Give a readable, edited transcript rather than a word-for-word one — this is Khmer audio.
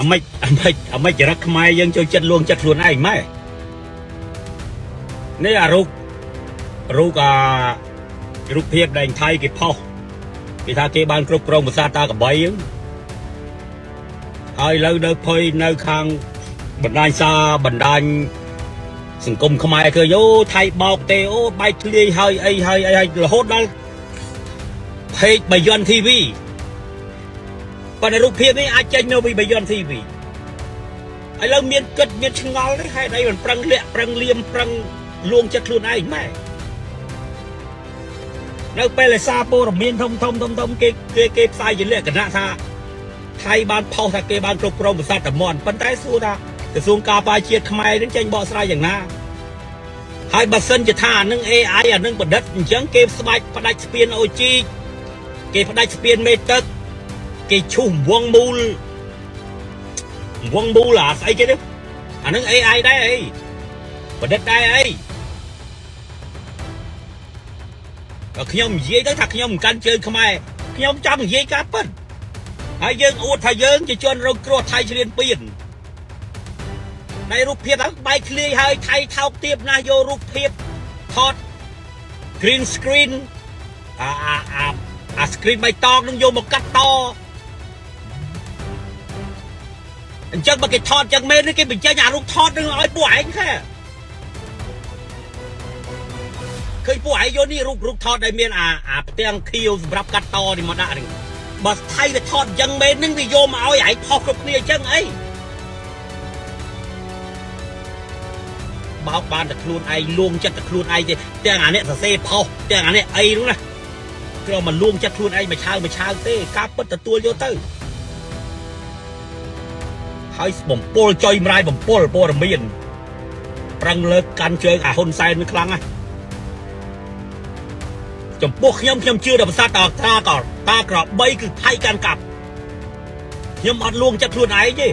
អាម៉េចអាម៉េចអាម៉េចចរិតខ្មែរយើងចូលចិត្តលួងចិត្តខ្លួនឯងម៉ែនេះអារូបរូបអារូបភាពដែលថៃគេផុសគេថាគេបានគ្រប់គ្រងប្រាសាទតាក្របីហ្នឹងហើយឥឡូវនៅភ័យនៅខាងបណ្ដាញសារបណ្ដាញសង្គមខ្មែរឃើញអូថៃបោកទេអូបែកធ្លាយហើយអីហើយអីហើយរហូតដល់ page បាយ័ន TV ប៉ុន្តែរូបភាពនេះអាចចេញនៅពីបាយ័ន TV ឥឡូវមានគិតមានឆ្ងល់ទេហេតុអីមិនប្រឹងលាក់ប្រឹងលៀមប្រឹងលួងចិត្តខ្លួនឯងម៉ែនៅពេលឯសារព័ត៌មានធំធំធំធំគេគេគេផ្សាយជាលក្ខណៈថាថៃបានផុសថាគេបានគ្រប់គ្រងប្រាសាទតាមាន់ប៉ុន្តែសួរថាក្រសួងការពារជាតិខ្មែរនឹងចេញបកស្រាយយ៉ាងណាហើយបើសិនជាថាអានឹង AI អានឹងបណ្ឌិតអញ្ចឹងគេស្បាច់ផ្ដាច់ស្ពានអូជីកគេផ្ដាច់ស្ពានមេទឹកគេឈូសវងមូលវងមូលអាស្អីគេនេះអានឹង AI ដែរអីបណ្ឌិតដែរអីបើខ្ញុំនិយាយទៅថាខ្ញុំមិនកាន់ជើងខ្មែរខ្ញុំចង់និយាយការពិតហើយយើងអួតថាយើងជាជនរងគ្រោះថៃឈ្លានពាននៃរូបភាពហ្នឹងបែកធ្លាយហើយថៃថោកទាបណាស់យករូបភាពថត green screen អាអាអាអា screen បៃតងនឹងយកមកកាត់តអញ្ចឹងបើគេថតចឹងមែននេះគេបញ្ចេញអារូបថតនឹងឲ្យពួកឯងខែឃើញពួកឯងយកនេះរូបរូបថតដែលមានអាអាផ្ទាំងខៀវសម្រាប់កាត់តនេះមកដាក់នេះបើថៃវាថតចឹងមែននឹងវាយកមកឲ្យឯងផុសគ្រប់គ្នាអញ្ចឹងអីបោកបានតែខ្លួនឯងលួងចិត្តតែខ្លួនឯងទេទាំងអាអ្នកសរសេរផុសទាំងអាអ្នកអីនោះណាគ្រាន់មកលួងចិត្តខ្លួនឯងមកឆាវមកឆាវទេការពិតទទួលយកទៅហើយបំពុលចុយម្រាយបំពុលព័ត៌មានប្រឹងលើកកាន់ជើងអាហ៊ុនសែននឹងខ្លាំងណាស់ចំពោះខ្ញុំខ្ញុំជឿដល់ប្រាសាទតាតាកតាក្របីគឺថៃកាន់កាប់ខ្ញុំអត់លួងចិត្តខ្លួនឯងទេ